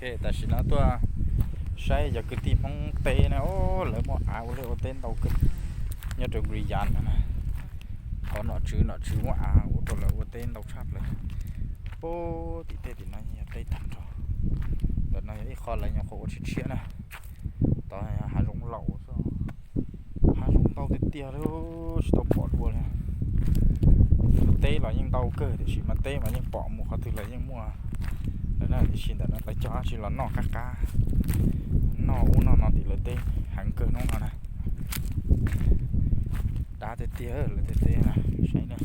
Tam sim no tuaj saib cov kwv tij Hmoob teb na, lawv muaj av ua liaj ua teb ntau kawg nyob rau Guyana no na. Qhov nom tswv nom tswv muaj av ua rau lawv ua teb ntau tshaj plaws. Pub tim tej tim no yog teb tag nrho. Ntawm no yog ib qho lawv nyuam qhuav ua tshiab tshiab na. Tod hav zoov laus xwb. Hav zoov ntau tiag tiag li, tsis tau pom dua li. Teb los yeej ntau kawg tiam sis mas teb mas yeej pom mus qhov twg los yeej muaj lawm na. Tiam sis ntawm no lawv cog dab tsi los noj qab qab, noj ub noj no tim lawv teb heev kawg hnub no na. Dav tiag tiag lawv tej teb na, saib na.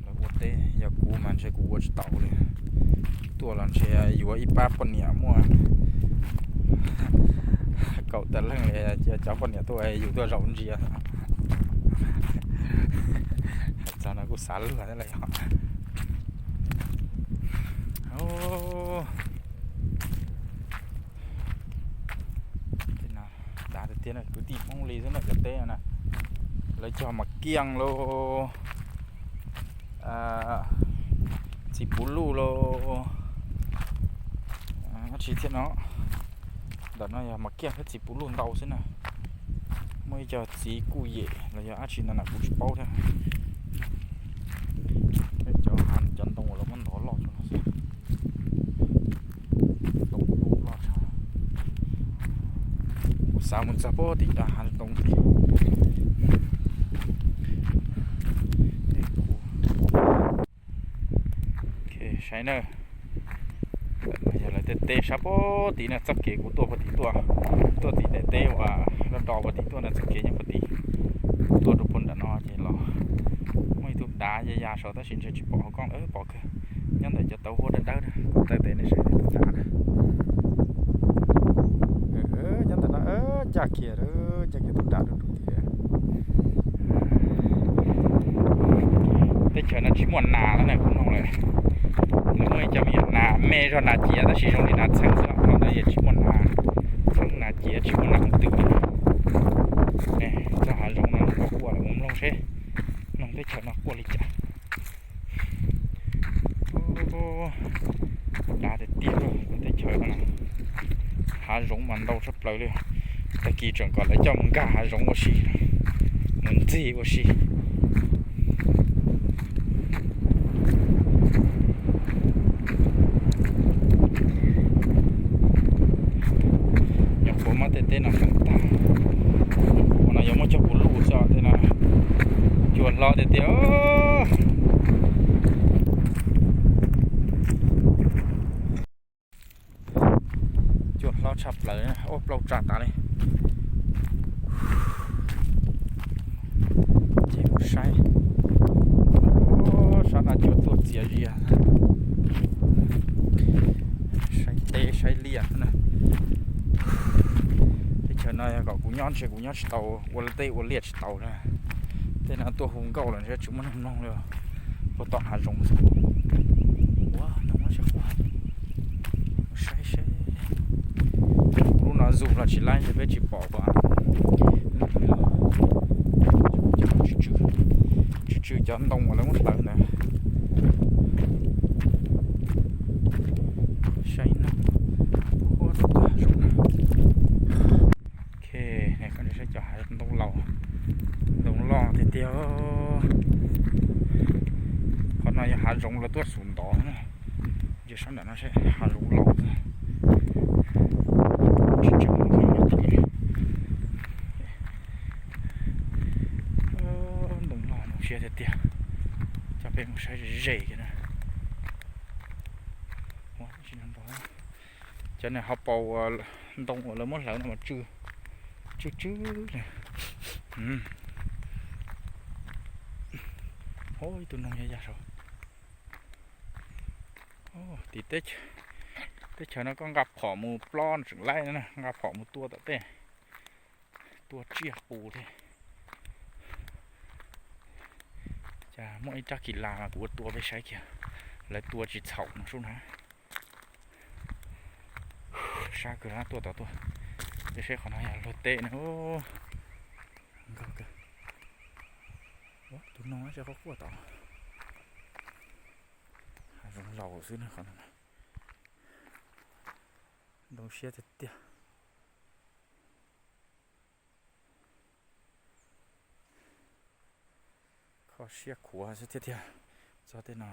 Lawv ua teb yog kuv mas ntshe kuv ua tsis taus li. Tuaj los ntshe yuav ib pab poj niam muaj kaum tawm leej li, cov poj niam tuaj yus tuaj zaum ntsia. Hais txog no kuj xav luag thiab lawm yog. Dav tiag tiag, kwv tij Hmoob li xwb na cov teb no na. Lawv cog mas kiaj lauj, txiv puv luj lauj, dab tsi thiab no. Ntawm no yog mas kiaj thiab txiv puv luj ntau xwb na. Muaj ib co txiv kuj yem los yog dab tsi no na kuv tsis paub thiab. Cov hav cov ntoo uas lawv muab ntov loj rau no xwb. Ntoo loj tshaj. Kuv xav mus txog pem tim nram hav ntoo tim. Saib na, yog lawv tej teb sab pem tim na, txoj kev kuv tuaj puag tim tuaj, tuaj tim daim teb uas do do puag tim tuaj na, txoj kev nyob puag tim tuaj rau puag nram no ces los muaj ib tug dav ya ya saud tab sis ntshe tsis pom hauv koj, pom kawg. Nyob ntawm cov tauv huab dawb dawb na, kuv taw tes nej saib tus dav na. Nyob ntawm no, caj kiag, caj kiag tus dav rau rau tim. Teb chaws no tsis muaj nas lawm na, kuv nug lawm. Lawv muaj ib co me nyuam nas me zog nas ciav tab sis zoo li nas txheeb xwb, thaum ntawd yeej tsis muaj nas txheeb nas ciav, tsis muaj nas hoov twm li. Txoj hav zoov no quaj quaj lawm, mus mloog seb mloog teb chaws no quaj li cas. Dav tiag tiag lawm teb chaws no. Hav zoov mas ntau tshaj plaws li. Tag kis tseem kom lawv coj mus nkag hav zoov ua si, mus ntxig ua si. Nyuam qhuav muab tej teb no feeb tag. Ua no yuav muab cog puv luj xwb tej no. Cua hlob tiag tiag. Cua hlob tshaj plaws, ua plaub tsa tas li. Ces mus saib, sab no cua tuaj txias zias. Saib teb saib liaj na. Teb chaws no yog kom kuv nyob ntshe kuv nyob tsis tau, ua teb ua liaj tsis tau na. Tej no tuaj hu nkauj lawm ntshe tsis muaj neeg mloog li. Puag tom hav zoov xwb. Ua no tsis quaj. Saib seb, lub no zoom los tsis laib ntshe peb tsis pom. Tsw tsw cov ntoo uas lawv muab hlawv ntawd. Saib no, ua tau tag zoo na. Ok, saib cov hav ntoo laus, ntoo loj tiag tiag. Qhov no yog hav zoov lawv tuaj xum ntov na. Ntsia sab nram no seb hav zoov laus. Ntoo loj ntoo siab tiag tiag. Coj peb mus saib ze ze kiag na. Cov niag hauv paus ntoo uas lawv muab hlawv no mas tsw tsw tsw li. Ib tug noog ya ya saud. Tim teb chaws no koj nqa phom mus plob no tseem laib na, nqa phom mus tua tom tej, tua tsiaj qus thiab. Cas muaj ib rab kis las mas kuv ua tua peb saib kiag, lawv tua tsis txhaum no sub na. Sab kawg, tuaj tom tuaj, peb saib qhov no yog luag teb na. Nkauj kawg. Tus noog no quaj quaj tom hav zoov. Ntau xwb na qhov no. Ntoo siab tiag tiag. Kho siab khuav xwb tiag tiag. Txog tej no